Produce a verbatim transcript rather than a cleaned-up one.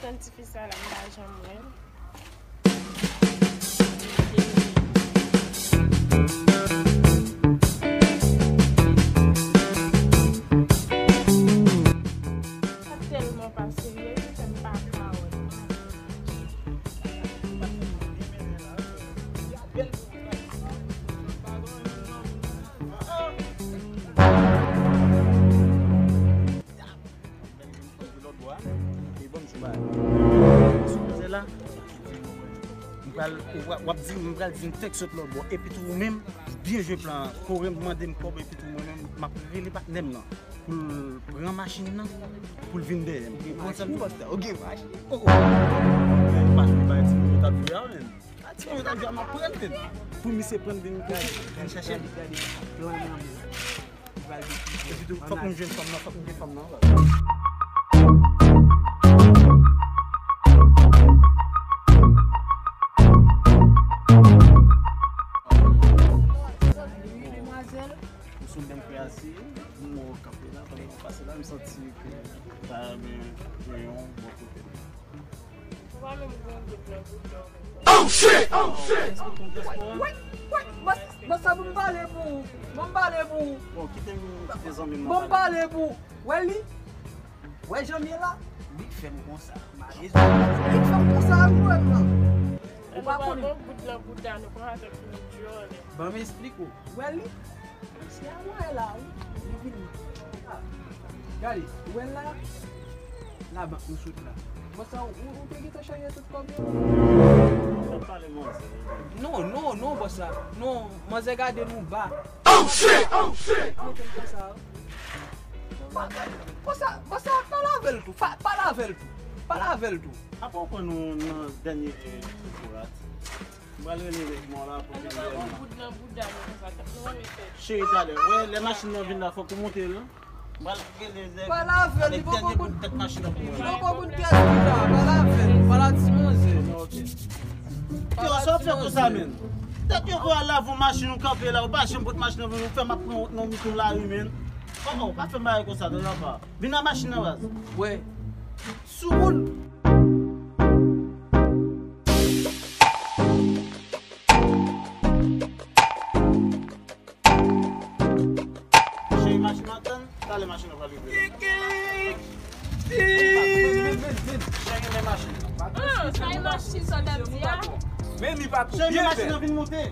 Tann tifi sa la, m pa janm wè l. Sa tèlman pa serye, li fè m pa ka wè. M pral, w ap, w ap di m, m pral di m fèk sot lòtbò. Epi tou ou menm, byen jwe plan an. Kore m mande m kòb, epi tou mwen menm, m ap rele patnè m nan pou l pran machin nan, pou l vin dèyè m. Ou konprann sa m di? Ou gen machin? Oh, oh. Machin pa ti moun yo t ap jwe a, menm. A ti moun yo t ap jwe a, m ap pran l, menm. Pou misye pran l vin kote, vin chèche m. Epi tou, fòk m jwenn fanm nan, fòk m jwenn fanm nan. Wi, demwazèl. M sou menm kre asi, m wè w kanpe la, pandan w pase la, m santi ke m ta renmen jwenn yon bò kote. Ou pa menm gen yon goud nan bouda w menm. Oh shit! Oh shit! Wè, wè, wè, bòs, bòs sa pou m pale pou ou. Bon, m pale pou ou. Bon, kite m, kite zanmi m nan pale. Bon, m pale pou ou. Wè li? Wè jan m ye la? Li fè m konsa. Li fè m konsa, wi, wè m nan. Ou pa konnen. Bon, goud nan bouda nou pran avèk nou dyòl. Ban m esplike w. Wè li? Se a mwen la, wi. Li vin. Ah. Gade, ou wè l la? Labank nou sot la. Bon, sa, ou, ou te gentan chanje tout kòb yo? Fè pale manzè. Non, non, non, bòs la. Non, manzè gade nou ba. Oh shit! Oh shit! Mete m konsa, wi. Bon, sa, bon, sa, pale avè l tou. Fa-, pale avè l tou. Pale avè l tou. Apa w kwè nou nan dènye, eh, kokorat? M pral rele nèg mò la pou vin dèyè m. Cheri, talè, wè, lè machin nan vin la, fòk ou monte l. M pral rele nèg, nèg dènye bout tèt machin nan pou mwen. Li poko konn kiyès ki la. Pale avè l, pale a ti manzè. Ok. Yo, sa w fè konsa, menm? Tèt yo pou al lave yon machin, ou kanpe la, ou pa janm pot machin nan pou mwen, ou fè m ap pran wont nan mitan lari, menm. Oh, oh, pa fè m bagay konsa, non, papa. Vin nan machin nan, baz. Wè. Soumoun. Cheri, machin nan tann, talè machin nan pral rive la. Cheri, men machin nan. Ah, sa e machin sa w t ap di a? Men li pa tou byen fè. Cheri, men machin nan vin monte.